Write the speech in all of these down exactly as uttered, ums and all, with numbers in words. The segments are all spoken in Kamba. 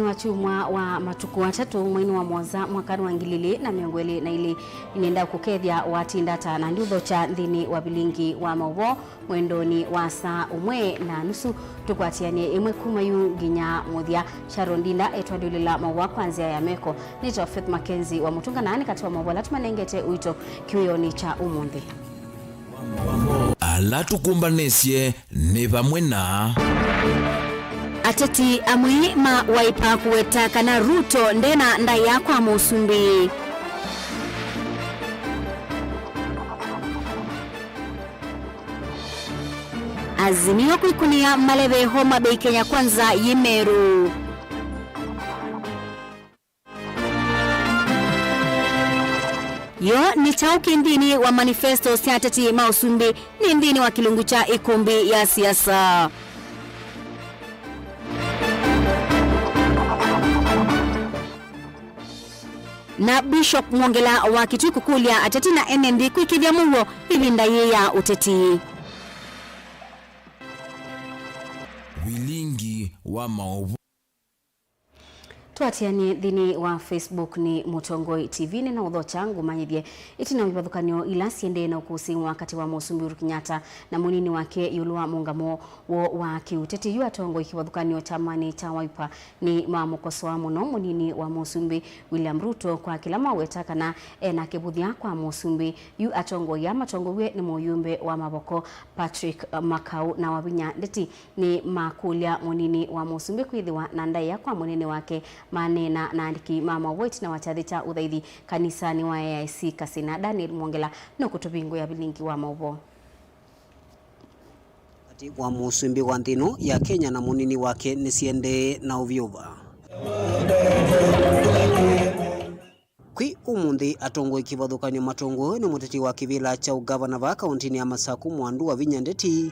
Nĩ wa kyumwa wa matukũ atatũ mweinĩ wa mũonza mwakanĩ wa ngili ilĩ na mĩongo ĩlĩ na ilĩ, nĩnenda kũkethya watinda ata na ndiũthokya nthĩnĩ wa vilingi wa maũvoo mwendonĩ wa saa ũmwe na nusu. Tũkwatĩanĩe ĩmwe kuma yu nginya mũthya. Sharon Ndinda etwandĩũlĩla maũvoo kwa nzĩa ya meko. Nĩtawa Faith Mackenzie wa Mũtũnga, na nĩ katĩ wa maũvoo ala tũmanengete ũito kĩwĩonĩ kya ũmũnthĩ. Ala tũkũmbanĩsye nĩ vamwe na. Ateti amwe ma Wiper kũweta kana Ruto ndena ndaĩa kwa mũsumbĩ. Azimio kwĩkũnĩa maleve Homa Bay, Kenya Kwanza yĩ Meru. Yo nĩ kyaũ kĩ nthĩnĩ wa manifesto sya ateti ma ũsumbĩ nĩ nthĩnĩ wa kĩlungu kya ĩkũmbĩ ya siasa? Na Bishop Mwongela wa Kitui kũkũlya ateti na ene nthĩ kwĩkĩthya mũuo ĩvinda yĩĩ ya ũteti. Vilingi wa maũvoo. Twatĩanĩe nthĩnĩ wa Facebook nĩ Mũtongoi T V, nĩnaũthokya ngũmanyĩthye ĩtina wa ivathũkany'o ila syendee na ũkũsĩ wa katĩ wa Mũsumbĩ Uhuru Kenyatta na mũnini wake ĩũlũ wa mũũngamo woo wa kĩũteti. Yu atongoi kĩvathũkany'o kyamanĩ kya Wiper nĩmamũkosoa mũno mũnini wa Mũsumbĩ William Ruto kwa kĩla maweta kana ena kĩvũthya kwa Mũsumbĩ. Yu atongoi aa matongoew'e nĩ mũyũmbe wa Mavoko Patrick Makau na Wavinya Ndeti. Nĩmakũlya mũnini wa mũsumbĩ kwĩthĩwa na ndaĩa kwa mũnene wake. Maneena na andĩki ma maũvoo ĩtina wa kyathĩ kya ũthaithi kanisanĩ wa A I C Kasina. Daniel Mwongela nũkũtũvingũĩa vilingi wa maũvoo. Katĩ wa mũsumbĩ wa nthĩ ĩno ya Kenya na mũnini wake nĩsiendee na ũvyũva. Kwĩ ũmũnthĩ, atongoi kĩvathũkany'o matongoew'e nĩ mũteti wa kĩvĩla kya ũgavana vaa kaũntĩnĩ ya Masaku, Mwandu Wavinya Ndeti,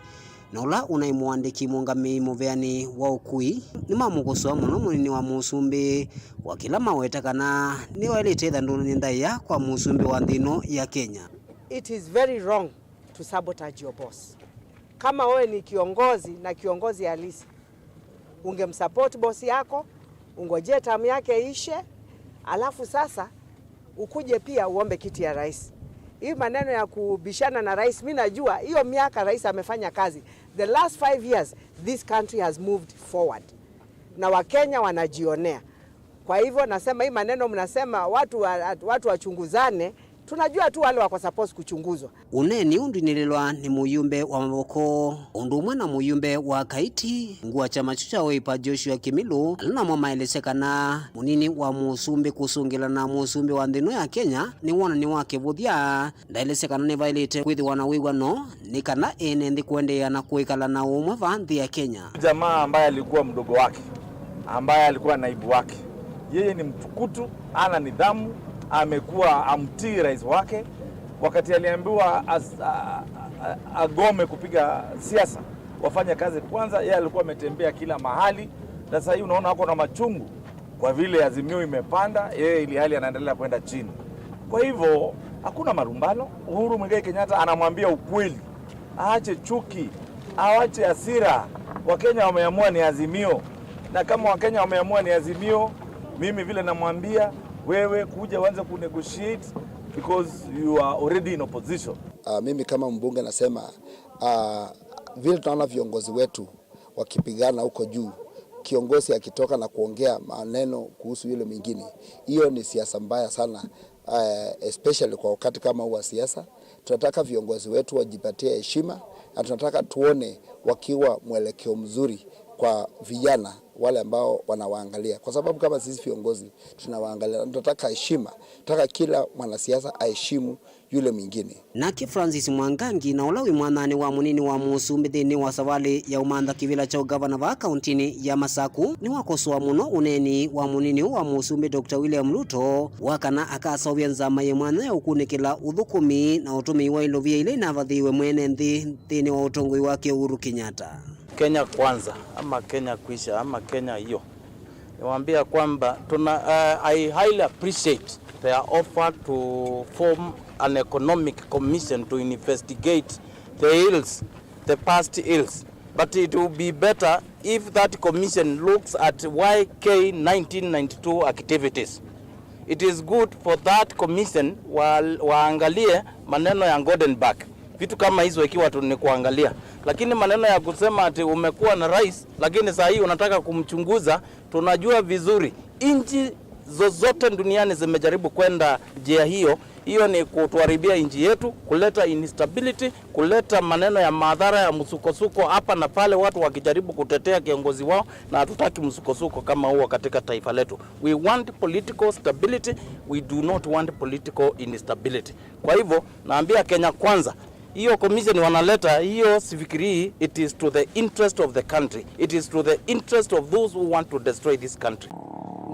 na ũla ũnaĩ mũandĩki mũũngamĩi mũveanĩ wa ũkui, nĩmamũkosoa mũno mũnini wa mũsumbĩ kwa kĩla maweta kana nĩwaĩlĩte ĩthandũnĩ ndaĩa kwa mũsumbĩ wa nthĩ ĩno ya Kenya. It is very wrong to sabotage your boss. Kama wewe ni kiongozi na kiongozi halisi, ungemsupport boss yako, ungojee term yake ishe, alafu sasa ukuje pia uombe kiti ya rais. Hii maneno ya kubishana na rais, mi najua hiyo miaka rais amefanya kazi. The last five years, this country has moved forward. Na Wakenya wanajionea. Kwa hivyo nasema hii maneno mnasema watu wa, watu wachunguzane, tunajua tu wale wako supposed kuchunguzwa. Ũneeni ũũ ndwinĩlĩlwa nĩ mũyũmbe wa Mavoko ũndũ ũmwe na mũyũmbe wa Kaiti, ngũa kyama kyu kya Wiper Joshua Kĩmilũ, ala namo maelesya kana mũnini wa mũsumbĩ kũsũngĩla na mũsumbĩ wa nthĩ ĩno ya Kenya nĩ wonany'o wa kĩvũthya. Ndaelesya kana nĩvaĩlĩte kwĩthĩwa na wĩw'ano nĩ kana ene nthĩ kũendeea na kwĩkala na ũmwe vaa nthĩ ya Kenya. Jamaa ambaye alikuwa mdogo wake, ambaye alikuwa naibu wake, yeye ni mtukutu, ana nidhamu, amekuwa amtii rais wake. Wakati aliambiwa as-, a-, a-, agome kupiga siasa, wafanye kazi kwanza, yeye alikuwa ametembea kila mahali, na sasa hii unaona wako na machungu. Kwa vile Azimio imepanda, yeye ili hali anaendelea kwenda chini. Kwa hivyo, hakuna marumbano. Uhuru Muigai Kenyatta anamwambia ukweli. Aache chuki, aache hasira. Wakenya wameamua ni Azimio. Na kama Wakenya wameamua ni Azimio, mimi vile namwambia, wewe kuja uanze kunegotiate because you are already in opposition. Ah, mimi kama mbunge nasema, ah, vile tunaona viongozi wetu wakipigana huko juu, kiongozi akitoka na kuongea maneno kuhusu yule mwingine. Hiyo ni siasa mbaya sana, eh, especially kwa wakati kama huu wa siasa. Tunataka viongozi wetu wajipatie heshima na tunataka tuone wakiwa mwelekeo mzuri kwa vijana wale ambao wanawaangalia, kwa sababu kama sisi viongozi tunawaangalia, tunataka heshima, tunataka kila mwanasiasa aheshimu yule mwingine. Nake Francis Mwangangi, na ũla wĩ mwananĩ wa mũnini wa mũsumbĩ nthĩnĩ wa savalĩ ya ũmantha kĩvĩla kya ũgavana vaa kaũntĩnĩ ya Masaku, nĩwakosoa mũno ũneeni wa mũnini ũũ wa mũsumbĩ Doctor William Ruto wa kana akaseũvya nzama yĩ mwanya ya ũkunĩkĩla ũthũkũmi na ũtũmĩi wa ilovia ila inavathĩiwe mwene nthĩ nthĩnĩ wa ũtongoi wake Uhuru Kenyatta. Kenya Kwanza, ama Kenya Kwisha, ama Kenya hiyo. Niwaambia kwamba tuna, uh, I highly appreciate their offer to form an economic commission to investigate the ills, the past ills. But it will be better if that commission looks at Y K nineteen ninety-two activities. It is good for that commission wa-, waangalie maneno ya Goldenberg, vitu kama hizo, ikiwa tu ni kuangalia. Lakini maneno ya kusema ati umekuwa na rais, lakini saa hii unataka kumchunguza, tunajua vizuri nchi zozote duniani zimejaribu kwenda njia hiyo. Hiyo ni kutuharibia nchi yetu, kuleta instability, kuleta maneno ya madhara ya msukosuko hapa na pale, watu wakijaribu kutetea kiongozi wao, na hatutaki msukosuko kama huo katika taifa letu. We want political stability, we do not want political instability. Kwa hivyo, naambia Kenya Kwanza, hiyo commission wanaleta hiyo, sifikiri it is to the interest of the country, it is to the interest of those who want to destroy this country.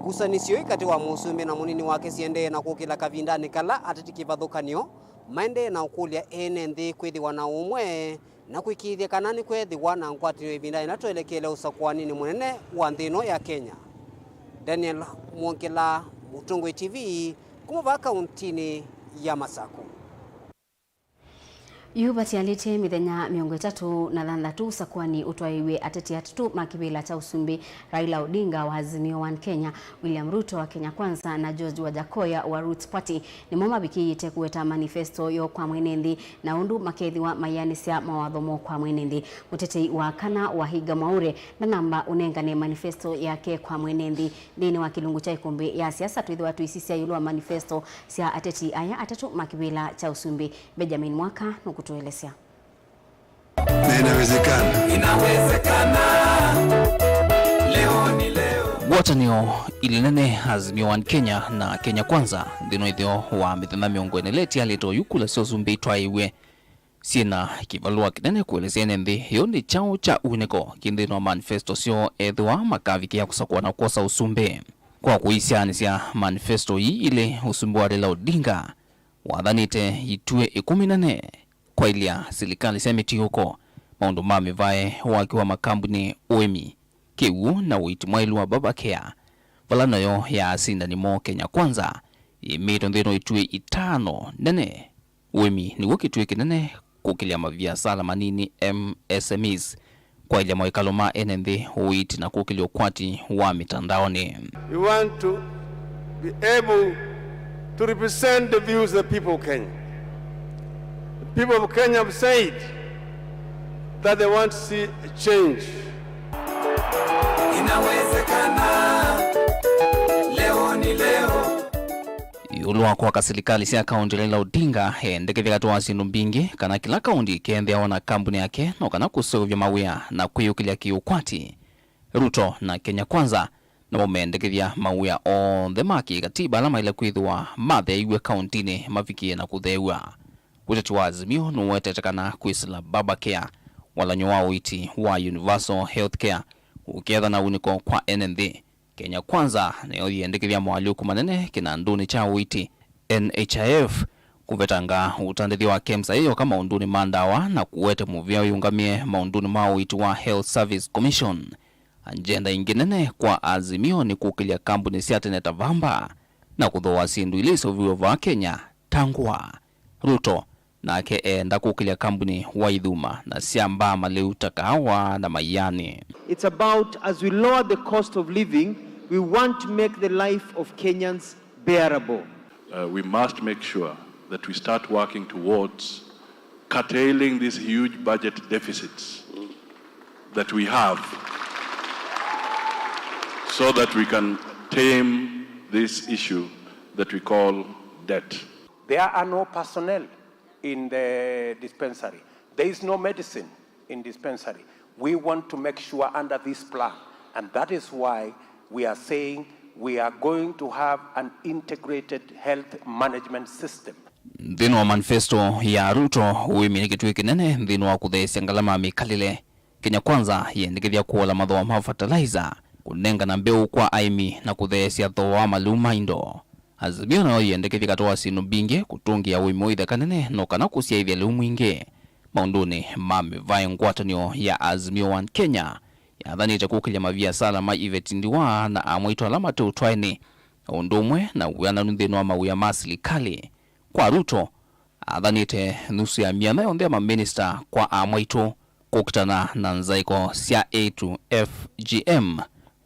Ngusanĩsyo ii katĩ wa mũsumbĩ na mũnini wake siendee na kũkĩla kavindanĩ kala ateti kĩvathũkany'o maendee na ũkũlya ene nthĩ kwĩthĩwa na ũmwe na kũĩkĩĩthya kana nĩkweethĩwa na ngwatanĩo ĩvinda yĩla twelekele ũsakũanĩnĩ mũnene wa nthĩ ĩno ya Kenya. Daniel Mwongela, Mũtongoi T V, kuma vaa kauntinĩ ya Masaku. Yu vatialĩtye mĩthenya mĩongo ĩtatũ na thanthatũ ũsakũani ũtwaĩw'e, ateti atatũ ma kĩvĩla kya ũsumbĩ, Raila Odinga wa Azimio One Kenya, William Ruto wa Kenya Kwanza na George Wajackoyah wa Roots Party nĩmo mavikĩĩte kũweta manifesto yoo kwa mwene nthĩ na ũndũ makeethĩwa maianĩsya mawatho moo kwa mwene nthĩ. Mũtetei wa kana wa Higa Mwaure ndanamba ũnengane manifesto yake kwa mwene nthĩ. Nthĩnĩ wa kĩlungu kya ĩkũmbĩ ya siasa, twĩthĩwa tũisisya ĩũlũ wa manifesto sya ateti aya atatũ ma kĩvĩla kya ũsumbĩ. Benjamin Mwaka nũkũtũelesya. Na inawezekana. Inawezekana. Leo ni leo. Ngwatanĩo ilĩ nene, Azimio One Kenya na Kenya Kwanza, nthĩnĩ wa ĩtheo wa mĩthenya mĩongo ĩna ĩla ĩtialĩte oyu kula sya ũsumbĩ itwaĩw'e, syĩ na kĩvalũa kĩnene kũelesya ene nthĩ ĩyo nĩ kyaũ kya unĩko kĩ nthĩnĩ wa manifesto syoo ethĩwa makavikĩa kũsakũa na kwosa ũsumbĩ. Kwa kũisyaanĩsya, manifesto ii ilĩ, ũsumbĩ wa Raila Odinga wathanĩte ituĩ ĩkũmi nene: kwaĩlya silikalĩ sya mĩtiũko, maũndũ ma mĩvae, waki wa makambuni, ũĩmi, kĩw'ũ na ũiiti mwaĩlu wa Baba Care, vala nayo ya asindani moo Kenya Kwanza yĩmĩĩtwe nthĩnĩ wa ituĩ itano nene. Ũĩmi nĩw'o kĩtuĩ kĩnene kũkĩlya maviasala manini, M S M Es, kwaĩlya mawĩkalo ma ene nthĩ, ũiiti na kũkĩlya ũkwati wa mĩtandaonĩ. We want to be able to represent the views of the people of Kenya. The people of Kenya have said that they want to see a change. Inawezekana, leo ni leo. Ĩũlũ wa kwaka silikalĩ sya kaũntĩ, Raila Odinga eendekethya katĩ wa syĩndũ mbingĩ kana kĩla kaũntĩ ĩkeendeawa na kambuni yake no kana kũseũvya mawĩa na kwĩyũkĩlya kĩũkwati. Ruto na Kenya Kwanza namo meendekethya mawĩa onthe ma kĩkatiba ala maĩle kwĩthĩwa matheeiw'e kaũntĩnĩ mavikĩe na kũtheew'a. Ũteti wa Azimio nũwetete kana kwĩsĩla Baba Care, walany'o wa ũiiti wa Universal Health Care, ũkethana unĩko kwa ene nthĩ. Kenya Kwanza nĩyo yĩendekethya moalyũku manene kĩnandũnĩ kya ũiiti, N H I F, kũvetanga ũtandĩthyo wa KEMSA yĩyoka maũndũnĩ ma ndawa na kũete mũvĩa wĩũngamĩe maũndũnĩ ma ũiiti wa Health Service Commission. Agenda ĩngĩ nene kwa Azimio nĩ kũkĩlya kambuni sya tene ta vamba na kũthooa syĩndũ ila iseũviw'e vaa Kenya ta ngũa. Ruto nake eenda kũkĩlya kambuni wa ithuma na sya mbaa malĩu ta kaawa na maiani. It's about, as we lower the cost of living, we want to make the life of Kenyans bearable. Uh, we must make sure that we start working towards curtailing these huge budget deficits that we have, so that we can tame this issue that we call debt. There are no personnel in the dispensary. There is no medicine in dispensary. We want to make sure under this plan, and that is why we are saying we are going to have an integrated health management system. Nthĩnĩ wa manifesto ya Ruto, ũĩmi nĩ kĩtuĩ kĩnene nthĩnĩ wa kũtheesya ngalama ya mĩkalĩle. Kenya Kwanza yĩendekethya kũola mathooa ma fertilizer, kũnengana mbeũ kwa aĩmi na kũtheesya thooa wa malĩu ma indo. Azimio nayo yĩendekethya katĩ wa syĩndũ mbingĩ kũtũngĩa ũĩmi wa itheka nene no kana kũsyaĩthya lĩu mwingĩ. Maũndũnĩ ma mĩvaĩ, ngwatanĩo ya Azimio One Kenya yathanĩte kũkĩlya maviasala ma iveti ndiwa na amwaitũ ala mate ũtwaĩnĩ, o ũndũ ũmwe na wĩananu nthĩnĩ wa mawĩa ma silikalĩ. Kwa Ruto, athanĩte nusu ya myanya yonthe ya maminista kwa amwaitũ, kũkitana na nzaĩko sya A two F G M,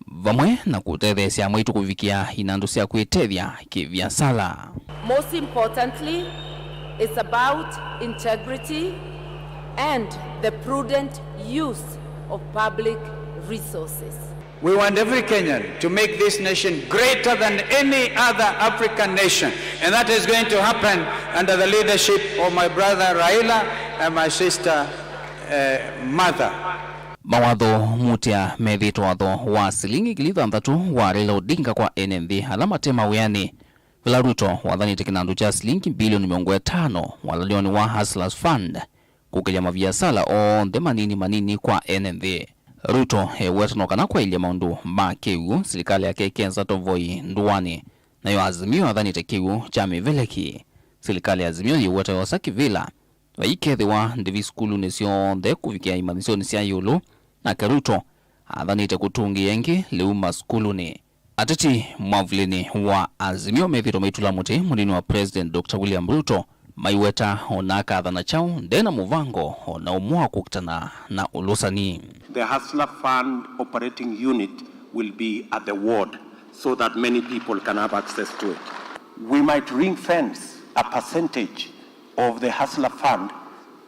vamwe na kũtetheesya amwe aitũ kũvikĩa inandũ sya kwĩtethya kĩviasala. Most importantly, it's about integrity and the prudent use of public resources. We want every Kenyan to make this nation greater than any other African nation, and that is going to happen under the leadership of my brother Raila and my sister, uh, Martha. Mawatho mutĩa methĩĩtwe watho wa silingi ngili thanthatũ wa Raila Odinga kwa ene nthĩ ala mate mawĩanĩ, vala Ruto wathanĩte kĩnandũ kya silingi mbilioni mĩongo ĩtano walanĩonĩ wa Hustlers Fund kũkĩlya maviasala onthe manini manini kwa ene nthĩ. Ruto eweta no kana kwaĩlya maũndũ ma kĩw'ũ, silikalĩ yake ĩkesa tovoi ndũanĩ, nayo Azimio athanĩte kĩw'ũ kya mĩveleki. Silikalĩ ya Azimio yĩweta yosa kĩvĩla vaikethĩwa ndĩvi sukulunĩ syonthe kũvikĩa imanyĩsyonĩ sya ĩũlũ, nake Ruto athanĩte kũtũngĩĩa ĩngĩ lĩu masukulunĩ. Ateti mwavulĩnĩ wa Azimio methĩĩtwe maitũla mũtĩ mũnini wa President Doctor William Ruto, maiweta o na akathana kyaũ nde na mũvango o na ũmwe wa kũkitana na ũlũsani. The Hustler Fund Operating Unit will be at the ward so that many people can have access to it. We might ring fence a percentage of the Hustler Fund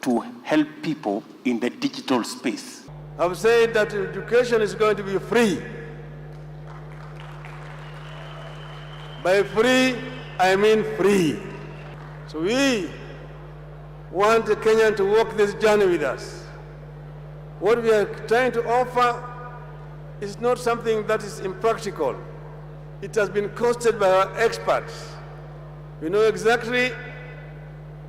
to help people in the digital space. I've said that education is going to be free. By free, I mean free. So we want the Kenyan to walk this journey with us. What we are trying to offer is not something that is impractical. It has been costed by our experts. We know exactly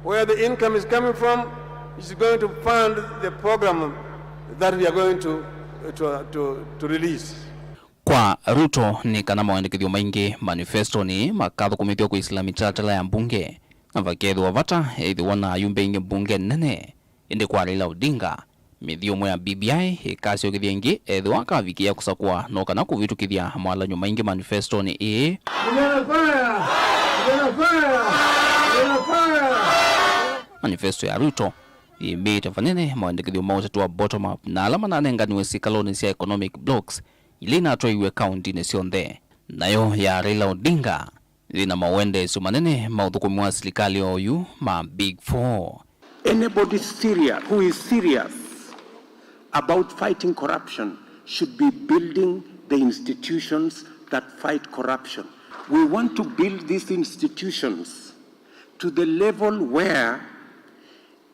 where the income is coming from, is going to fund the program that we are going to, to, to, to release. Kwa Ruto, nĩ kana mawendekethyo maingĩ manifestonĩ makathũkũmĩthw'a kwĩsĩla mĩtalatala ya mbunge, na vakethĩwa vata ethĩwa na ayumbe aingĩ mbunge nene. Ĩndĩ kwa Raila Odinga, mĩthiũmũ ya B B I ĩkasyokethya ĩngĩ ethĩwa akavikĩa kũsakũa no kana kũvĩtũkĩthya mawalany'o maingĩ manifestonĩ ĩĩ. Vijana fire! Vijana fire! Vijana fire! Manifesto ya Ruto yĩmbĩĩte vanene mawendekethyo ma ũteti wa bottom up na ala mananenganiwe sikalonĩ sya economic blocs ila inatwaiwe kauntinĩ syonthe. Nayo ya Raila Odinga yĩ na mawendeesyo manene ma ũthũkũmi wa silikalĩ oyu ma Big Four. Anybody serious, who is serious about fighting corruption should be building the institutions that fight corruption. We want to build these institutions to the level where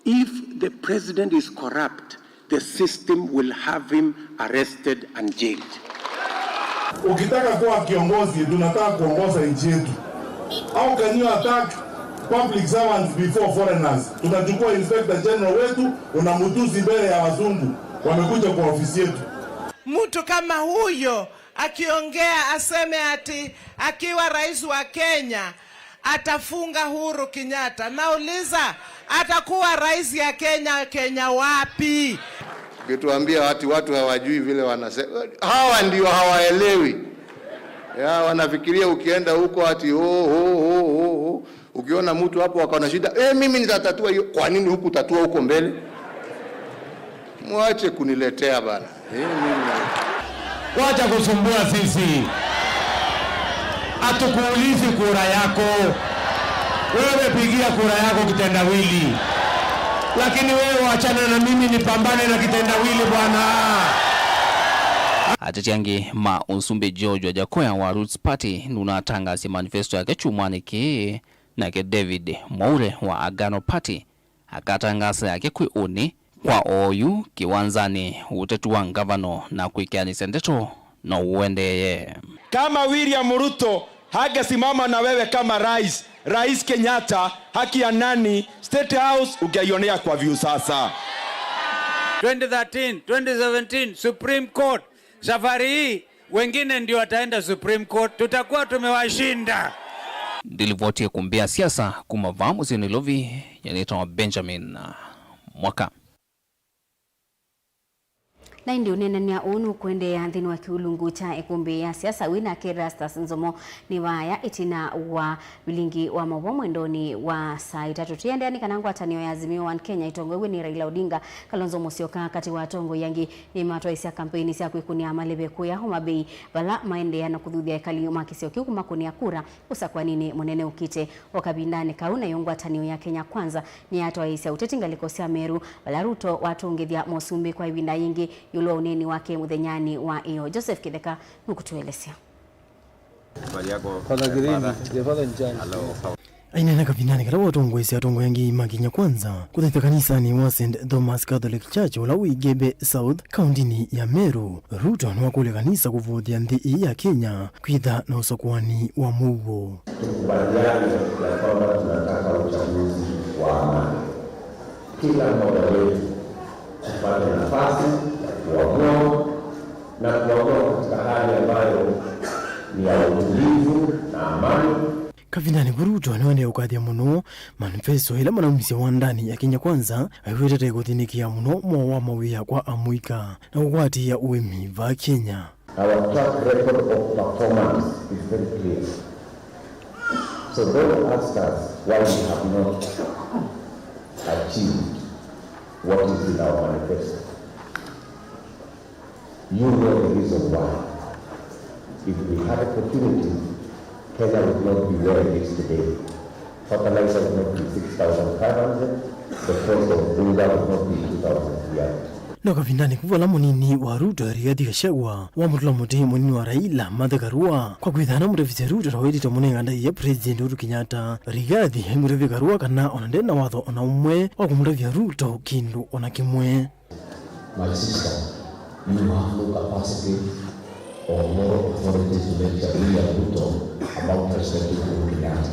if the president is corrupt, the system will have him arrested and jailed. Ukitaka kuwa kiongozi, tunataka kuongoza nchi yetu. How can you attack public servants before foreigners? Tunachukua Inspector General wetu, unamtusi mbele ya wazungu wamekuja kwa ofisi yetu. Mtu kama huyo akiongea aseme ati akiwa rais wa Kenya atafunga Uhuru Kenyatta. Nauliza, atakuwa rais ya Kenya, Kenya wapi? Ukituambia ati watu hawajui vile wanasema, hawa ndio hawaelewi. Ya, wanafikiria ukienda huko ati, oh, oh, oh, oh, oh. Ukiona mtu hapo ako na shida, "Eh, mimi nitatatua hiyo." Kwa nini hukutatua huko mbele? Mwache kuniletea bana. Eh, mimi. Wacha kusumbua sisi. Hatukuulizi kura yako. Wewe pigia kura yako kitendawili. Lakini wewe wachana na mimi nipambane na kitendawili bwana. Ateti angĩ ma Ũsumbĩ George Wajackoyah wa Roots Party nũnatangaasya manifesto yake kyumwanĩ kĩĩ. Nake David Mwaure wa Agano Party akatangaasa yake kwĩ ũnĩ kwa oyu kĩwanzanĩ ũteti wa ngavano na kwĩkĩanĩsya ndeto no ũendeeye. Kama William Ruto hangesimama na wewe kama rais, Rais Kenyatta, haki ya nani, State House ungeionea kwa Viusasa. Twenty thirteen, twenty seventeen, Supreme Court, safari hii wengine ndio wataenda Supreme Court, tutakuwa tumewashinda. Ndilivoti ya kumbia siasa kuma vaa mũsyĩ Nairobi, yanĩtawa Benjamin Mwaka. Na ĩndĩ ũneenany'a ũũ nũkũendeea nthĩnĩ wa kĩulungu kya ĩkũmbĩ ya siasa. Wĩ nake Erastus Nzomo nĩ vaaya ĩtina wa vilingi wa maũvoo mwendonĩ wa saa itatũ. Tũiendeea nĩ kana ngwatanĩo ya Azimio One Kenya ĩtongoew'e nĩ Raila Odinga, Kalonzo Musyoka, katĩ wa atongoi angĩ, nĩmatwaĩsya kampeini sya kwĩkũnĩa maleve kũya Homa Bay, vala maendeea na kũthuthya ekali ma kĩsio kĩu kũmakũnĩa kura ũsakũaninĩ mũnene ũkĩte. O kavindanĩ kau, nayo ngwatanĩo ya Kenya Kwanza nĩyatwaĩĩsya ũteti ngalĩko sya Meru, vala Ruto watũngĩthya mũsumbĩ kwa ĩvinda yĩngĩ ĩũlũ wa ũneeni wake mũthenyanĩ wa ĩyoo. Joseph Kĩtheka nũkũtũelesya. Father Green, the father in charge. Aineena kavindanĩ kala watongoesya atongoi angĩ ma Kenya Kwanza kũthaitha kanisanĩ wa Saint Thomas Catholic Church ũla wĩ Igembe South, kaũndĩnĩ ya Meru, Ruto nĩwakũlya kanisa kũvũthya nthĩ ĩĩ ya Kenya kwĩtha na ũsakũani wa mũuo. Tukubaliane ya kwamba tunataka uchaguzi wa amani. Kila mmoja wetu tupate nafasi ya kuamua na kuamua katika hali ambayo ni ya utulivu na amani. Kavindanĩ kau, Ruto nĩwaendee ũkathya mũno manifesto ĩla manaumisye wandanĩ ya Kenya Kwanza, aiwetete kũthĩnĩkĩa mũno mowau wa mawĩa kwa amũika na kũkwatĩĩa ũĩmi vaa Kenya. Our track record of performance is very clear. So don't ask us why we have not achieved what is in our manifesto. You know the reason why. If we had opportunity, Kenya would not be where it is today. Fertilizer would not be six thousand five hundred, the cost of unga would not be two thousand three hundred. No kavindanĩ kau, vala mũnini wa Ruto, Rigathi Gachagua, wamũtũla mũtĩ mũnini wa Raila, Martha Karua, kwa kwĩthana mũtavĩsya Ruto ta wĩtĩtwe mũnenga ndaĩa President Uhuru Kenyatta. Rigathi aimũtavya Karua kana ona nde na watho ona ũmwe wa kũmũtavya Ruto kĩndũ ona kĩmwe. My sister, you have no capacity or moral authority to lecture William Ruto about President Uhuru Kenyatta.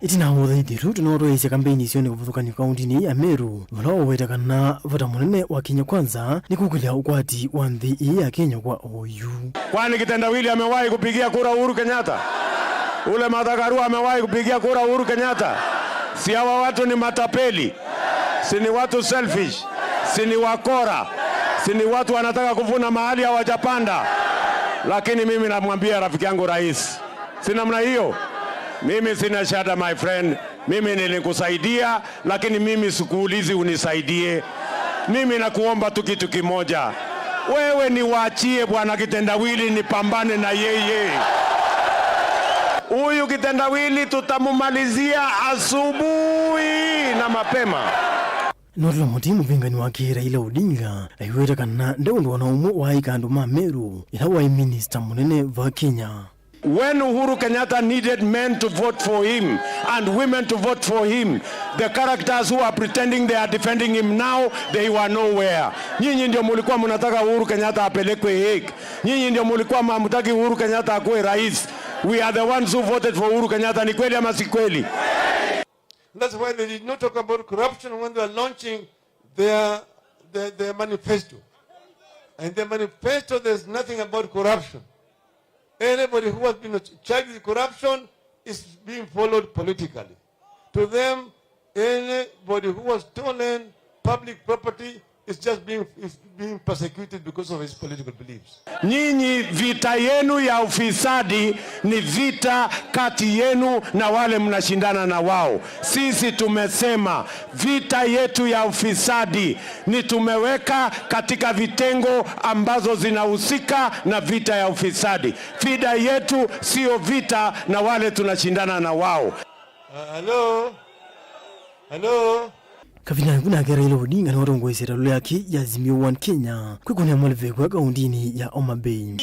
Ĩtina wa ũthaithi, Ruto nĩwatwaĩĩsye kambeini syonĩ kũvathũkany'a kaũndĩnĩ ya Meru, vala waweta kana vata mũnene wa Kenya Kwanza nĩ kũkĩlya ũkwati wa nthĩ ĩĩ ya Kenya kwa oyu. Kwani Kitendawili amewahi kupigia kura Uhuru Kenyatta? Ule Martha Karua amewahi kupigia kura Uhuru Kenyatta? Si hawa watu ni matapeli? Si ni watu selfish? Si ni wakora? Si ni watu wanataka kuvuna mahali hawajapanda? Lakini mimi namwambia rafiki yangu rais, si namna hiyo? Mimi sina shida, my friend. Mimi nilikusaidia, lakini mimi sikuulizi unisaidie. Mimi nakuomba tu kitu kimoja. Wewe niwaachie Bwana Kitendawili nipambane na yeye. Huyu Kitendawili tutamumalizia asubuhi na mapema. Notula mũtĩ mũvĩngani wake Raila Odinga aiweta kana nde ũndũ ona ũmwe waaĩka andũ ma Meru ĩla waĩ minista mũnene va Kenya. When Uhuru Kenyatta needed men to vote for him and women to vote for him, the characters who are pretending they are defending him now, they were nowhere. Nyinyi ndio mulikuwa mnataka Uhuru Kenyatta apelekwe Hague. Nyinyi ndio mulikuwa hamtaki Uhuru Kenyatta akuwe rais. We are the ones who voted for Uhuru Kenyatta. Ni kweli ama si kweli? That's why they did not talk about corruption when they were launching their, their, their manifesto. And their manifesto, there's nothing about corruption. Anybody who has been charged with corruption is being followed politically. To them, anybody who has stolen public property is just being, is being persecuted because of his political beliefs. Nyinyi, vita yenu ya ufisadi ni vita kati yenu na wale mnashindana na wao. Sisi tumesema vita yetu ya ufisadi ni tumeweka katika vitengo ambazo zinahusika na vita ya ufisadi. Vita yetu sio vita na wale tunashindana na wao. Uh, hello? Hello? Kavindanĩ kau nake Raila Odinga nĩwatongoesye ĩtalũ yake ya Azimio One Kenya kwĩkũnĩa maleve kũya kaũndĩnĩ ya Homa Bay.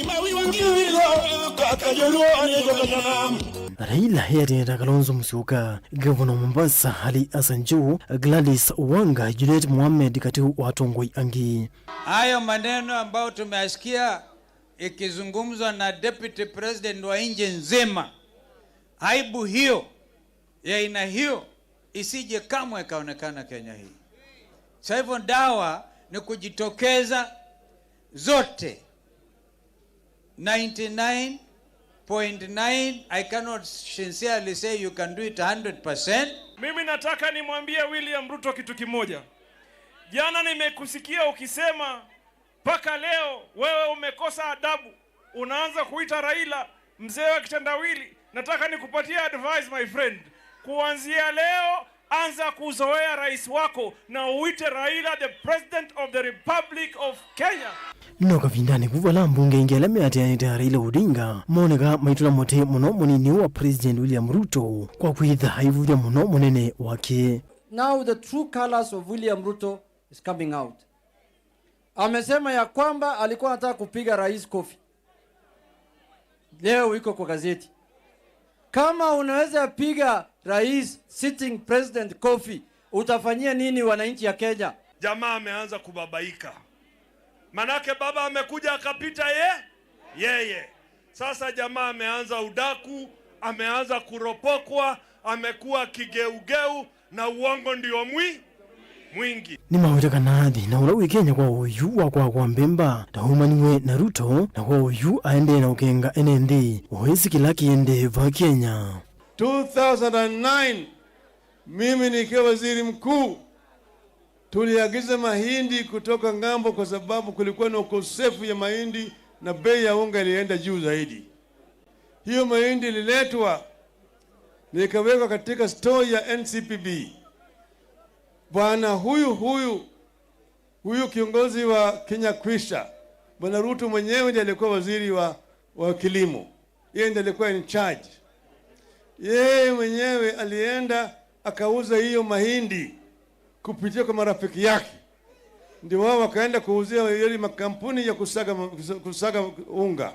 Raila eatene ta Kalonzo Musyoka, Gavana wa Mombasa Ali Hassan Joho, Gladys Wanga, Juliet Mohamed katĩ wa atongoi angĩ. Hayo maneno ambayo tumeyasikia ikizungumzwa na Deputy President wa nchi nzima, aibu hiyo ya aina hiyo isije kamwe ikaonekana Kenya hii. Sa hivyo dawa ni kujitokeza zote, ninety-nine point nine, I cannot sincerely say you can do it a hundred percent. Mimi nataka nimwambie William Ruto kitu kimoja. Jana nimekusikia ukisema, mpaka leo wewe umekosa adabu, unaanza kuita Raila mzee wa kitendawili. Nataka nikupatie advice, my friend. Kuanzia leo, anza kuzoea rais wako na uite Raila the president of the Republic of Kenya. No kavindanĩ ku vala mbunge aingĩ ala meatĩanĩte na Raila Odinga moneka maitũla mũtĩ mũno mũnini wa President William Ruto kwa kwĩtha aivũthya mũno mũnene wake. Now the true colors of William Ruto is coming out. Amesema ya kwamba alikuwa anataka kupiga rais kofi. Leo iko kwa gazeti. Kama unaweza piga rais, sitting president, kofi, utafanyia nini wananchi ya Kenya? Jamaa ameanza kubabaika. Manake baba amekuja akapita ye, yeye. Sasa jamaa ameanza udaku, ameanza kuropokwa, amekuwa kigeugeu, na uongo ndio mwi-, mwingi. Nĩmaweta kana thĩna ũla wĩ Kenya kwa oyu wa kwakwa mbemba ndaumaniwe na Ruto, na kwa oyu aendee na ũkenga ene nthĩ ũĩsĩ kĩla kĩendee va Kenya. Two thousand and nine, mimi nikiwa waziri mkuu, tuliagiza mahindi kutoka ng'ambo kwa sababu kulikuwa na ukosefu ya mahindi na bei ya unga ilienda juu zaidi. Hiyo mahindi ililetwa na ikawekwa katika store ya N C P B. Bwana huyu huyu, huyu kiongozi wa Kenya Kwisha, Bwana Ruto mwenyewe ndiye alikuwa waziri wa, wa kilimo. Yeye ndiye alikuwa in charge. Yeye mwenyewe alienda akauza hiyo mahindi kupitia kwa marafiki yake, ndio wao wakaenda kuuzia yale makampuni ya kusaga, kusaga unga.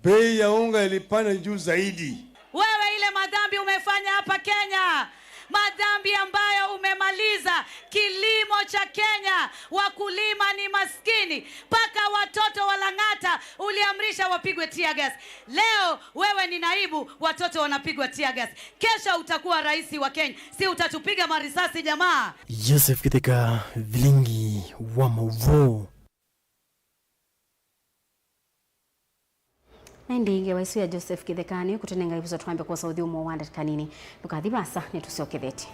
Bei ya unga ilipanda juu zaidi. Wewe, ile madhambi umefanya hapa Kenya, madhambi ambayo umemaliza, kilimo cha Kenya, wakulima ni maskini, mpaka watoto wa Lang'ata uliamrisha wapigwe tear gas. Leo wewe ni naibu, watoto wanapigwa tear gas. Kesho utakuwa rais wa Kenya, si utatupiga marisasi, jamaa? Joseph Kitheka, Vilingi wa Mauvoo. Na ĩndĩ ngewa ĩsu ya Joseph Kĩthekanĩ kũtũnenga ĩvuso twambe kwosa ũthyũmũo wa ndatĩka nini. Ndũkathi vaasa, nĩtũsyokethetye.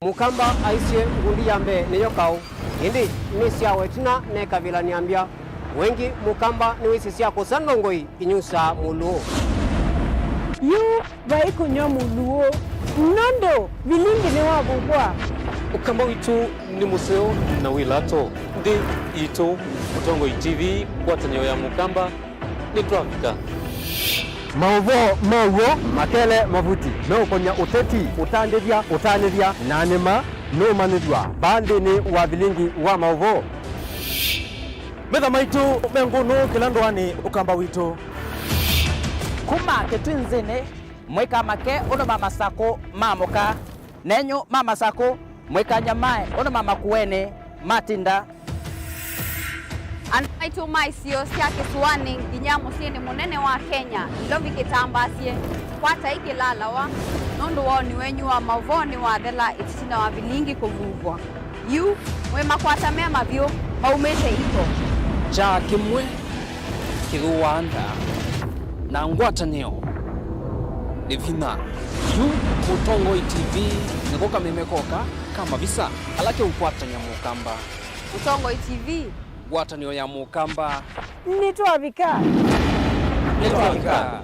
Mũkamba aisye, ngundi ya mbee nĩyo kaũ, ĩndĩ nĩsyawa ĩtina nekavĩla nĩambya. Wengĩ Mũkamba nĩwĩsĩ sya kũsa ndongoi inyusaa mũlũũ. Yu vai kũnyw'a mũlũũ, nũndũ vilingi nĩwavuvwa. Ũkamba witũ nĩ mũseo na wĩ lato. Nthĩ yitũ, Mũtongoi T V, ngwatanĩo ya Mũkamba, nĩtwavika. Maũvoo ma w'o makele mavuti meũkony'a ũteti, ũtandĩthya, ũtanĩthya, na nĩma nũũmanyĩthw'a vaa nthĩnĩ wa vilingi wa maũvoo. Metha maitũ me ngũnũ kĩla ndũanĩ Ũkamba witũ. Kuma kĩtwinzĩnĩ, mwĩka make ũndũ ma masakũ ma mũka, nenyu ma masakũ mwĩka nyamae ũndũ ma makuenĩ ma tinda. Andũ maitũ ma isio sya kĩsũanĩ nginya mũsyĩnĩ mũnene wa Kenya, Nairobi kĩtambaasye, kwatai kĩlalawa, nũndũ woni wenyu wa maũvoo nĩwathela ĩtina wa vilingi kũvuvwa. Yu, mwĩ makwata me mavyũ, maumĩte iko. Kyaa kĩmwe kĩthũaa nda, na ngwatanĩo nĩ vinya. Yu, Mũtongoi T V nĩko kameme koka ka mavisa ala keũkwatany'a Mũkamba. Mũtongoi T V. Ngwatanĩo ya Mũkamba. Nĩtwavika. Nĩtwavika.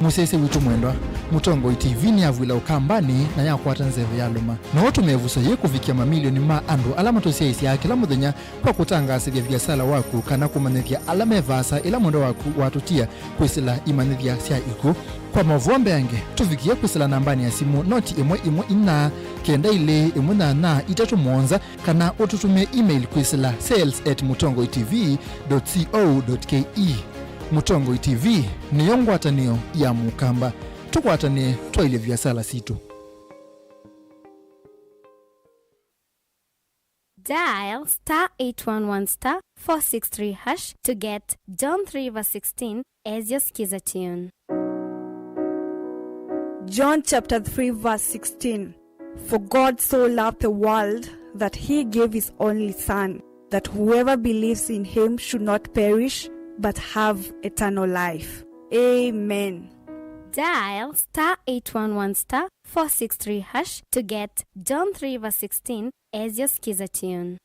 Mũsyaĩĩsya witũ mwendwa, Mũtongoi T V nĩyavw'ĩla Ũkambanĩ na yakwata nzeve yalũma. No ũtũme ĩvuso yĩĩ kũvikĩa mamilioni ma andũ ala matũsyaĩĩsyaa kĩla mũthenya kwa kũtangaasĩthya viasala waku kana kũmanyĩthya ala me vaasa ĩla mwendwa waku watũtia kwĩsĩla imanyĩthya sya ikw'ũ. Kwa maũvoo mbeange, tũvikĩe kwĩsĩla nambanĩ ya simũ noti ĩmwe ĩmwe inya, kenda ilĩ ĩmwe nyanya itatũ mũonza, kana ũtũtũmĩe email kwĩsĩla sales at mũtongoi T V dot co dot K E. Mũtongoi T V nĩyo ngwatanĩo ya Mũkamba. Tũkwatanĩe twaĩlye viasala sitũ. Dial star eight one one star four six three hash to get John three verse sixteen as your Skiza tune. John chapter three verse sixteen. For God so loved the world that he gave his only Son, that whoever believes in him should not perish, but have eternal life. Amen. Dial star eight one one star four six three hash to get John three verse sixteen as your Skiza tune.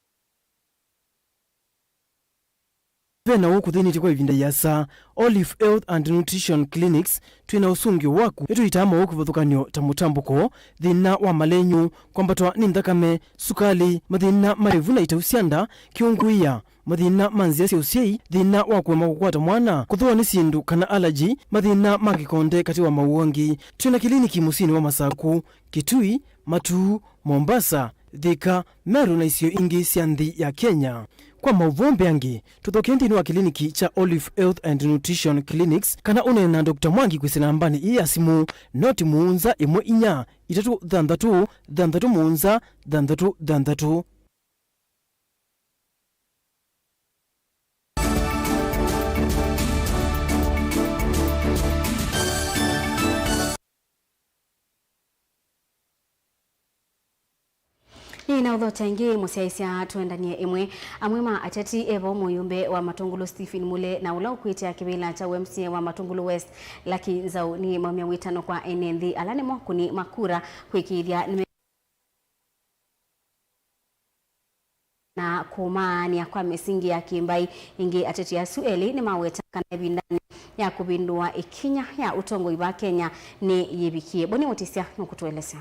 Ve na ũkũthĩnĩtye kwa ĩvinda ĩasa. Olive Health and Nutrition Clinics, twĩ na ũsũngĩo waku. Nĩtũitaa mawau kĩvathũkany'o ta mũtambũko, thĩna wa malenyũ, kwambatwa nĩ nthakame, sukalĩ, mathĩna ma ĩvu na itau sya nda, kĩũngũĩa, mathĩna ma nzĩa sya ũsyai, thĩna wa kũema kũkwata mwana, kũthũwa nĩ syĩndũ kana allergy, mathĩna ma kĩkonde katĩ wa mawau angĩ. Twĩ na kĩliniki mũsyĩnĩ wa Masaku, Kitui, Matuu, Mombasa, Thika, Meru na isio ingĩ sya nthĩ ya Kenya. Kwa maũvoo mbeange, tũthokee nthĩnĩ wa kĩliniki kya Olive Health and Nutrition Clinics kana ũneene na Doctor Mwangi kwĩsĩla nambanĩ ĩĩ ya simũ, noti mũonza ĩmwe inya itatũ thanthatũ thanthatũ mũonza thanthatũ thanthatũ. Nĩ na ũthokya ĩngĩ mũsyaĩĩsya twendanie ĩmwe. Amwe ma ateti e vo mũyũmbe wa Matũngũlũ Stephen Mule na ũla ũkwĩtĩa kĩvĩla kya ũ M C A wa Matũngũlũ West Lucky Nzau nĩ maumya wĩtano kwa ene nthĩ ala nĩmo kũni ma kura kwĩkĩĩthya nĩme na kũmaanĩa kwa mĩsingi ya kĩmbaĩ. Ĩngĩ, ateti asu elĩ nĩmaweta kana ĩvindanĩ ya kũvĩndũa ĩkinya ya ũtongoi va Kenya nĩyĩvikie. Boni Mũtisya nũkũtũelesya.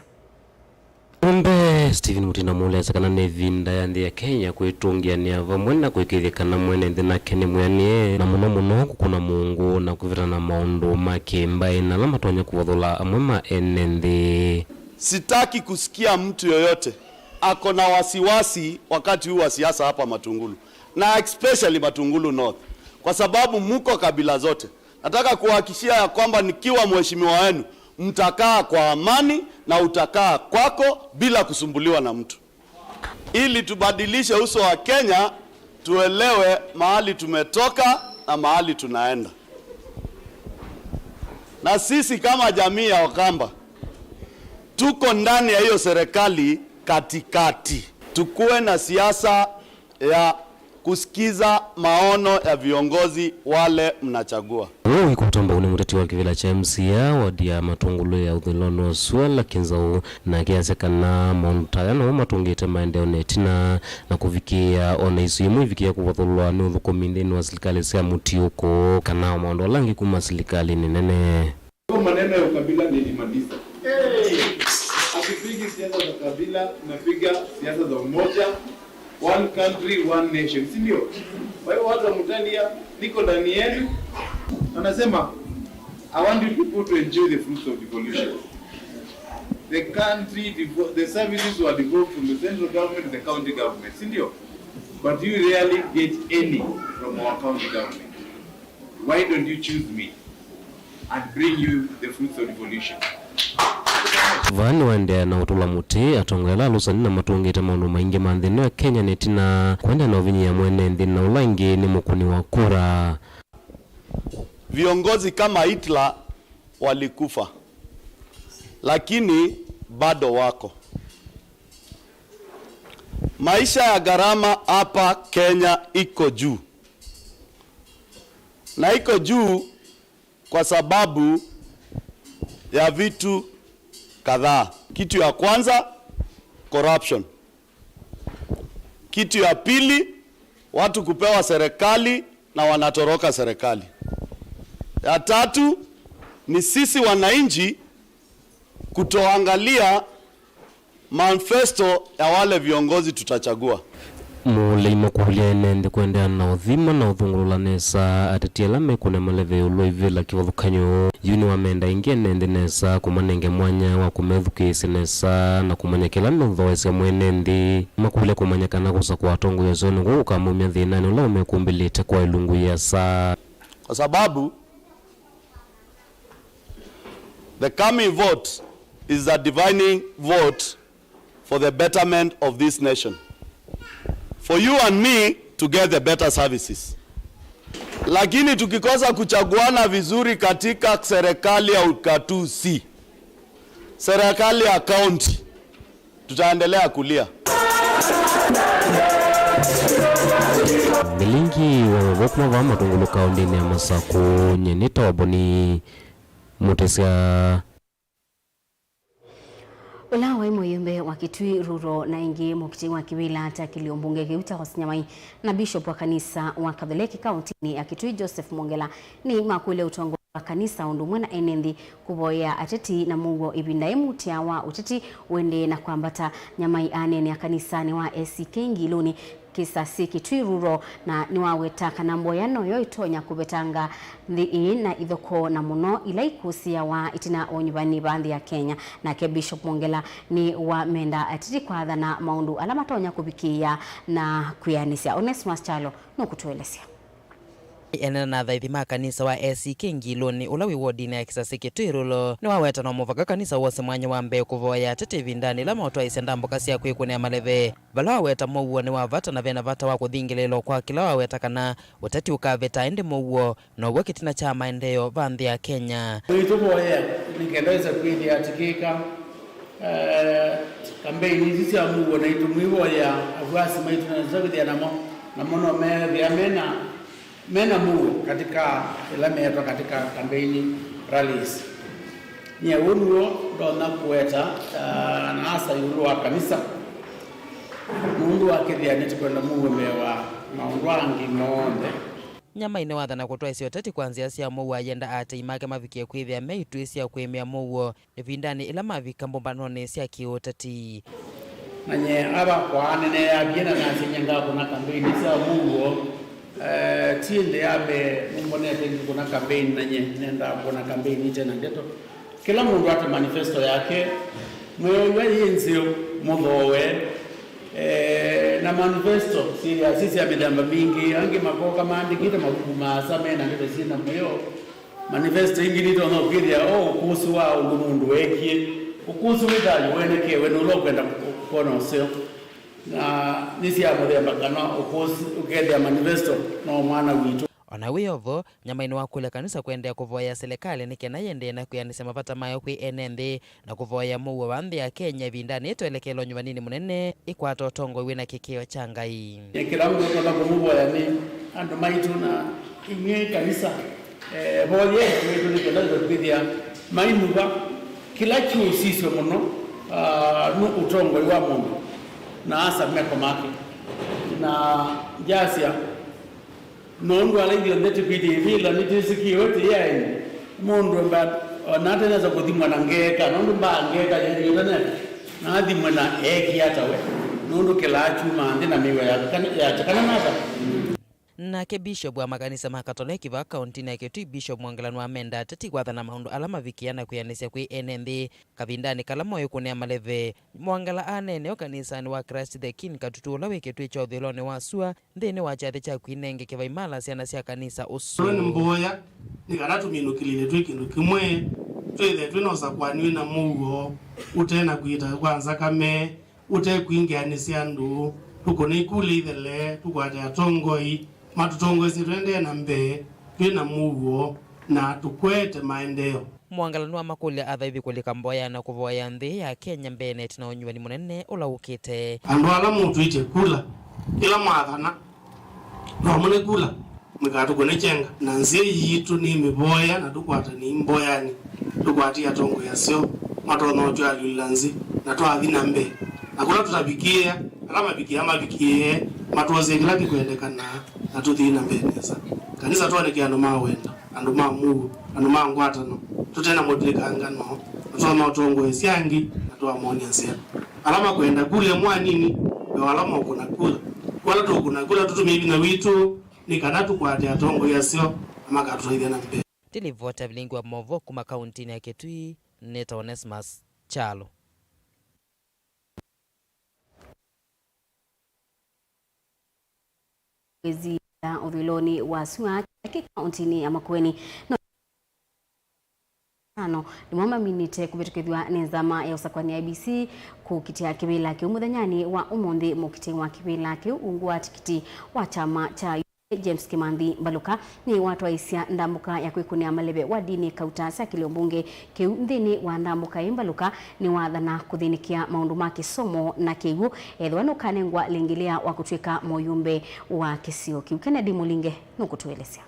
Mũmbe Stephen Mutinda mũlesya kana nĩ ĩvinda ya nthĩ ya Kenya kwĩtũngĩanĩa vamwe na kũĩkĩĩthya kana mwene nthĩ nake nĩ mwĩanĩe, na mũno mũno kũkũna mũngũ na kũvĩtana maũndũ ma kĩmbaĩ na ala matonya kũvathũla amwe ma ene nthĩ. Sitaki kusikia mtu yoyote ako na wasiwasi wakati huu wa siasa hapa Matungulu, na especially Matungulu North, kwa sababu muko kabila zote. Nataka kuhakikishia ya kwamba nikiwa mheshimiwa wenu, mtakaa kwa amani na utakaa kwako bila kusumbuliwa na mtu, ili tubadilishe uso wa Kenya, tuelewe mahali tumetoka na mahali tunaenda. Na sisi kama jamii ya Wakamba, tuko ndani ya hiyo serikali katikati. Tukuwe na siasa ya kusikiza maono ya viongozi wale mnachagua. Ũũ wĩkũtamba nĩ mũteti wa kĩvĩla kya M C A ward ya Matũngũlũ ya ũthũĩlonĩ wa sua Lucky Nzau, nake asya kana maũndũ ta aya namo matũngĩte maendeeo na ĩtina na kũvikĩĩa o na isu imwe ivikĩĩa kũvathũlwa nĩ ũthũkũmi nthĩnĩ wa silikalĩ sya mũtiũko kana o maũndũ ala angĩ kuma silikalĩnĩ nene. Kwa maneno ya ukabila nilimaliza. Hatupigi siasa za kabila, tunapiga siasa za umoja, one country, one nation, si ndio? Kwa hiyo watu wa Mutalia, niko ndani yenu. Anasema, I want you people to enjoy the fruits of devolution. The country, devo- the services were devolved from the central government to the county government, si ndio? But you rarely get any from our county government. Why don't you choose me and bring you the fruits of devolution? Vaa nĩwaendeea na ũtũla mũtĩ, atongoi ala alũsani na matũngĩte maũndũ maingĩ ma nthĩ ĩno ya Kenya nĩ ĩtina kũendeea na ũvinyĩĩa mwene nthĩ na ũla ĩngĩ nĩ mũkũni wa kura. Viongozi kama Hitler walikufa, lakini bado wako. Maisha ya gharama hapa Kenya iko juu. Na iko juu kwa sababu ya vitu kadhaa. Kitu ya kwanza, corruption. Kitu ya pili, watu kupewa serikali na wanatoroka serikali. Ya tatu, ni sisi wananchi kutoangalia manifesto ya wale viongozi tutachagua. Mũlei makũlya ene nthĩ kũendeea na ũthima na ũthũngũlũla nesa ateti ala mekũne maleve ĩũlũ wa ivĩla kĩvathũkany'o. Yu nĩwamenda ĩngĩ ene nthĩ nesa kũmanenge mwanya wa kũmethukĩĩsya nesa na kũmanya kĩla methoesya mwene nthĩ. Makũlya kũmanya kana kũsakũa atongoi asu nĩkw'o kũkamaumya thĩnanĩ ũla ũmekũmbĩlĩte kwa ĩlungu ĩasa. Kwa sababu the coming vote is a defining vote for the betterment of this nation, for you and me to get the better services. Lakini tukikosa kuchaguana vizuri katika serikali ya ugatuzi, serikali ya county, tutaendelea kulia. Ĩngĩ wa mavoo kuma vaa Matungulu kaũntĩnĩ ya Masakũ, nyie nĩ Toboni Mũtĩsya. Ũla waĩ mũyũmbe wa Kitui Rural na ĩngĩ mũkitĩi wa kĩvĩla kya kĩlio mbunge kĩu kya Uasin Nyamai na Bishop wa kanisa wa Katholeki kaũntĩnĩ ya Kitui Joseph Mwongela nĩmakũlya ũtongoi wa kanisa ũndũ ũmwe na ene nthĩ kũvoyea ateti na mũuo ĩvinda yĩĩ mutia wa ũteti ũendee na kwambata. Nyamai aneenea kanisanĩ wa A C K Ngilũnĩ Kĩsasĩ Kitui Rural, na nĩwaweta kana mboya noyo ĩtonya kũvetanga nthĩ ĩĩ na ithokoo, na mũno ila ikũsĩawa ĩtina wa ũnyuvani vaa nthĩ ya Kenya. Nake Bishop Mwongela nĩwamenda ateti kwathana maũndũ ala matonya kũvikĩĩa na kwĩanĩsya. Onesmus Kyalo nũkũtũelesya. Ene na athaithi ma kanisa wa A C K Ngilũnĩ, ũla wĩ wodinĩ ya Kĩsasĩ Kitui Rural, nĩwaweta no mũvaka kanisa wose mwanya wa mbee kũvoya ateti ĩvindanĩ ĩla maũtwaĩsya ndambũka sya kwĩkũnĩa maleve. Vala waweta mũuo nĩ wa vata na vena vata wa kũthingĩlĩĩlwa kwa kĩla waweta kana ũteti ũkavĩta, ĩndĩ mũuo now'o kĩtina kya maendeeo va nthĩ ya Kenya. Tũitũvoyea nĩ kenda wĩse kwĩthĩa tũkĩka, eh, kambeini isu sya mũuo, na itũmwĩvoyea avuasi maitũ na nzĩa kwĩthĩa namo, namo no methĩa mena mena mũuo katika ĩla meetwa katika kambeini, rallies. Nyie ũu nĩw'o ndonya kũweta, ah, na asa ĩũlũ wa kanisa, nũndũ wa kĩthĩa nĩtũkwenda mũuo mbee wa maũndũ angĩ monthe. Nyamai nĩwathana kũtwaĩsya ũteti kwa nzĩa sya mũuo, ayenda aatĩĩi make mavikĩe kwĩthĩa me ituĩ sya kũĩmĩa mũuo ĩvindanĩ ĩla mavika mbũmbanonĩ sya kĩũteti. Na nyie ava kwaa nĩneeavie na nasya nyie ngakũna kambeini sya mũuo. Eh, ti ĩndĩ ya mbee nũmbonete ngĩkũna kambeini, na nyie nendaa kũna kambeini ite na ndeto. Kĩla mũndũ ate manifesto yake, mwĩw'a yĩ nzeo, mũthooe. Eh, na manifesto syĩthĩaa syĩ sya mĩthemba mingĩ, angĩ makoka maandĩkĩte mavuku maasa me na ndeto syĩ na mũyo. Manifesto ingĩ nitonya ũkwĩthĩa o ũkũsĩ wa ũndũ mũndũ weekie. Ũkũsĩ wĩtaa ũenekewe nĩ ũla ũkwenda kwona ũseo. Na nĩ sya mũthemba kana ũkũsĩ ũkethĩa manifesto no mwana witũ. O na wĩ o vo, Nyamai nĩwakũlya kanisa kũendeea kũvoyea silikalĩ nĩ kenda yĩendee na kwĩanĩsya mavata mayo kwĩ ene nthĩ na kũvoyea mũuo wa nthĩ ya Kenya ĩvindanĩ yĩĩ twelekele ũnyuvaninĩ mũnene ĩkwata ũtongoi wĩ na kĩkĩo kya Ngai. Nĩ kĩla mũndũ ũtonya kũmũvoya nĩ andũ maitũ na inyw'ĩ kanisa, eh, voyei andũ maitũ nĩ kenda twĩthĩa mainuva kĩla kĩũsisyo mũno, ah, nĩ ũtongoi wa mũndũ na asa meko make. Na ngyasya, nũndũ ala ithyonthe tũkwĩtĩkĩla nĩtwĩsĩkĩwe tũyaĩnĩ. Mũndũ amba ona atanesa kũthimwa na ngeeka, nũndũ mbaa ngeeka yĩthaneta, na athimwe na eekie ata we, nũndũ kĩlaa kyumaa nthĩ na mĩw'a yake kana, yake kana nata. Nake Bishop wa makanisa ma Katoleki vaa kaũntĩnĩ ya Kitui, Bishop Mwongela nĩwamenda ateti kwathana maũndũ ala mavikĩa na kwĩanĩsya kwĩ ene nthĩ kavindanĩ kala moĩ kũnĩa maleve. Mwongela aneenea ũkanisanĩ wa Christ the King Katutu ũla wĩ kĩtuĩ kya ũthũĩlonĩ wa sua nthĩnĩ wa kyathĩ kya Kwinenge Kĩvaimala syana sya kanisa ũsu. Nĩ mboya nĩ kana tũminũkĩlĩlye twĩ kĩndũ kĩmwe, twĩthĩe twĩ na ũsakũani wĩ na mũuo, ũte na kũita kwa nzakame, ũte kwingĩanĩsya andũ, tũkũne ikula ithele, tũkwate atongoi matũtongoesye tũendee na mbee twĩ na mũuo na tũkwete maendeeo. Mwongela nĩwamakũlya athaithi kũlika mboya na kũvoya nthĩ ya Kenya mbee na ĩtina wa ũnyuvani mũnene ũla ũkĩte. Andũ ala mũtũĩtye kula, ĩla mwathana, twamũne kula, mũikatũkũne kyenga. Na nzĩa yitũ nĩ mĩvoya na tũkwatanĩi mboyanĩ, tũkwatie atongoi aseo matonya ũtwĩalyũlĩla nzĩ na twathi na mbee. Na kũla tũtavikĩĩa, ala mavikĩaa mavikĩe, matwosye kĩla kĩkwendekana na tũthi na mbee nesa. Kanisa twoneke andũ ma wendo, andũ ma mũuo, andũ ma ngwatano, tũte na mũtilĩkangano, na twamya ũtongoesya angĩ, na twamony'a nzĩa. Ala makwenda kula mwanini, na ala mokũna kula. Kwa ala tũkũna kula tũtũmĩe vinya witũ, nĩ kana tũkwate atongoi aseo na makatũtwaĩthya na mbee. Ndilivota vilingi wa maũvoo kuma kaũntĩnĩ ya Kitui, nĩtawa Onesmus Kyalo. Kwĩsĩla ũthũĩlonĩ wa sua kĩ kaũntĩnĩ ya Makueni no tano nĩmo maminĩte kũvĩtũkĩthw'a nĩ nzama ya ũsakũani ya I E B C kũkitĩa kĩvĩla kĩu. Mũthenyanĩ wa ũmũnthĩ, mũkitĩi wa kĩvĩla kĩu ungu wa tikiti wa kyama kya James Kimanthi Mbaluka nĩwatwaĩsya ndambũka ya kwĩkũnĩa maleve wadinĩ kauta sya kĩlio mbunge kĩu. Nthĩnĩ wa ndambũka ĩĩ, Mbaluka nĩwathana kũthĩnĩkĩa maũndũ ma kĩsomo na kĩw'ũ ethĩwa nũkanengwa lĩngĩlĩa wa kũtw'ĩka mũyumbe wa kĩsio kĩu. Kennedy Mũlinge nũkũtũelesya.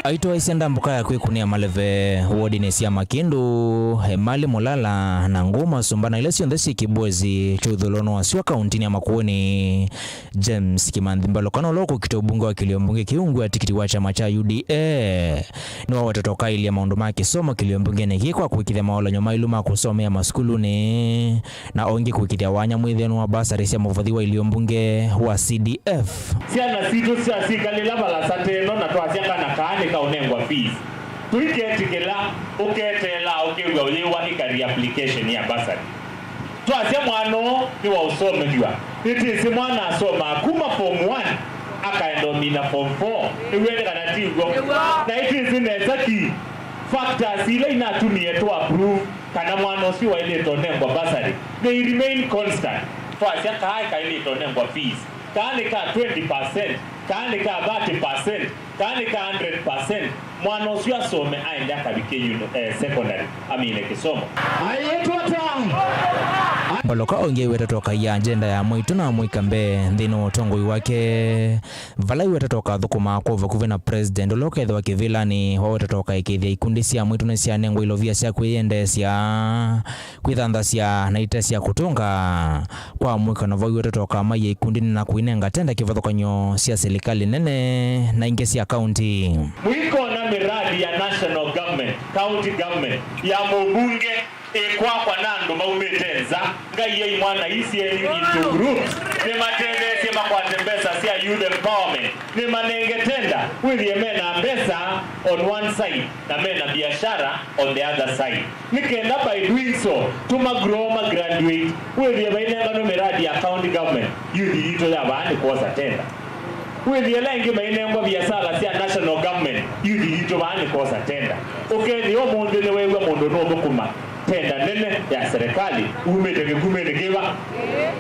Aitwaĩsya ndambũka ya kwĩkũnĩa maleve wodinĩ sya Makĩndũ, Emali Mũlala na Ngũma Sumba, na ila syonthe syĩ kĩboezi kya ũthũlũnũ wasyo kauntinĩ ya Makueni. James Kimanthi Mbaluka ũla ũkũkita ũmbunge wa kĩlio mbunge kĩu ungu wa tikiti wa kyama kya U D A nĩwawetete ũkaĩlya maũndũ ma kĩsomo kĩlio mbungenĩ kĩĩ kwa kũĩkĩĩthya maolany'o maĩlu ma kũsomea masukulunĩ na ũngĩ kũĩkĩĩthya wanya mwĩthĩonĩ wa basarĩ sya mũvothi wa ilio mbunge wa C D F. Syana sitũ syasyĩkalĩla valasa ta ĩno na twasya kana kaa nĩkaũnengwa fees, tũiketĩkĩla ũketeelaa ũkew'a ũyĩwa ĩkari application ya bursary. Twasya mwana ũũ nĩwaũsomethw'a, nĩtĩsĩ mwana asomaa kuma form one akaenda ũmina form four. Nĩw'o ĩndĩ kana ti w'o? Na ĩtĩsĩ nesa ki factors ila inatumie tũ approve kana mwana ũsu waĩlĩte ũnengwa bursary, they remain constant. Twasya kaa kaĩlĩte ũnengwa fees, kaa nĩ ka twenty percent, kaa nĩ ka thirty percent, kaa nĩ ka hundred percent, mwana ũsu asome aende akavikĩe uni-, eh, secondary, amine kĩsomo. Aĩtwa ta Mbaluka ũngĩ aiweta tokaia agenda ya mwaitũ na amũika mbee nthĩnĩ wa ũtongoi wake, vala aiweta toka athũkũmaa kwa vakuvĩ na president ũla ũkethĩwa kĩvĩlanĩ, waweta toka ĩkĩĩthya ikundi sya mwaitũ nĩsyanengwa ilovia sya kwĩyendeesya, kwĩthanthasya na ite sya kũtũnga. Kwa mũikano vau wetetoka maiye ikundinĩ na kũinenga tenda kĩvathũkany'o sya silikalĩ nene na ingĩ sya kaunti. Mũikona miradi ya national government, county government, ya mũmbunge ĩkwakwa na andũ maumĩte nza. Ngaiai mwana ii syenyu into groups. Nĩmatetheesye makwate mbesa sya youth empowerment. Nĩmanenge tenda, wĩthĩe mena mbesa on one side na mena biashara on the other side. Nĩ kenda by doing so, tũma grow ma graduate, wĩthĩe mainenganwe miradi ya county government, youth yitũ ya vaa nĩ kwosa tenda. Wĩthĩe ĩla ĩngĩ mainengwa viasala sya national government, youth yitũ vaa nĩ kwosa tenda. Ũkethĩa ũmũnthĩ nĩweew'a mũndũ nũthũkũma tenda nene ya serikali umĩte kĩkumĩnĩ kĩva?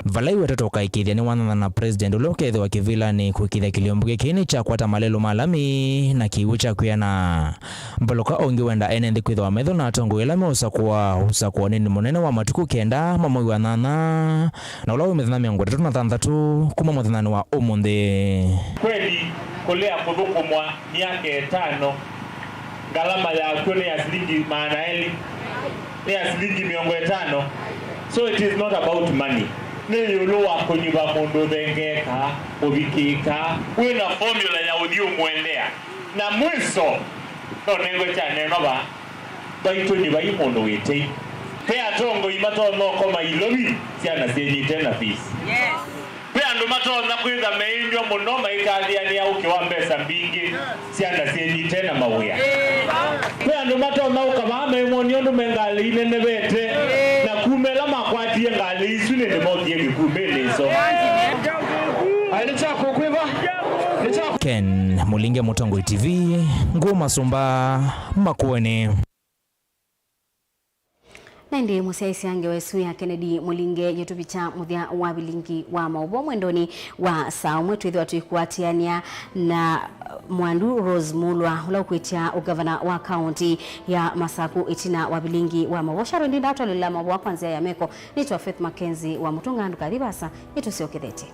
Vala iweta tũkaĩkĩĩthya nĩwanana na president ũla ũkethĩwa kĩvĩlanĩ kũĩkĩĩthya kĩlio mbunge kĩĩ nĩkyakwata malelũ ma lami na kĩw'ũ kya kwĩana. Mbaluka ũngĩ wenda ene nthĩ kwĩthĩwa metho na atongoi ala meũsakũa ũsakũanĩnĩ mũnene wa matukũ kenda ma mwei wa nyanya, na ũla wĩ mĩthenya mĩongo ĩtatũ na thanthatũ kuma mũthenyanĩ wa ũmũnthĩ. Kweli, kũlea kũthũkũmwa myaka ĩtano, ngalama yakw'o nĩ ya silingi maana elĩ, nĩ ya silingi mĩongo ĩtano. So it is not about money. Nĩ ĩũlũ wa kũnyuva mũndũ ũthengeekaa, ũvikĩĩkaa, wĩ na formula ya ũthiĩ ũmũendea. Na mwiso, no nengwe kyaneenwa vaa, vaitũ nyuva ii mũndũ wĩ tei. Ve atongoi matonya ũkoma ilovi, syana syenyu ite na fees. Ve andũ matonya kwĩtha meinyw'a mũno maikathĩanĩa ũkĩ wa mbesa mbingĩ, syana syenyu ite na mawĩa. Ve andũ matonya ũka vaa maimwony'a ũndũ me ngalĩ inenevete, na kuma ĩla makwatie ngalĩ isu nĩndĩ mokie kĩkumbĩnĩ ĩso. Aĩ nĩ kya kũkwĩva, nĩ kya Ken Mũlinge, Mũtongoi T V, Ngũma Sumba, Makueni. Na ĩndĩ mũsyaĩĩsya ngewa ĩsu ya Kennedy Mũlinge yĩtũvikya mũthya wa vilingi wa maũvoo mwendonĩ wa saa ũmwe. Twĩthĩwa tũikũatĩanĩa na mwandu Rose Mulwa, ũla ũkwĩtya ũgavana wa kaũnti ya Masaku ĩtina wa vilingi wa maũvoo. Sharon Ndinda atwalĩla maũvoo kwa nzĩa ya meko. Nĩtwa Faith Mackenzie wa Mũtũnga, ndũkathi vasa, nĩtũsyokethete.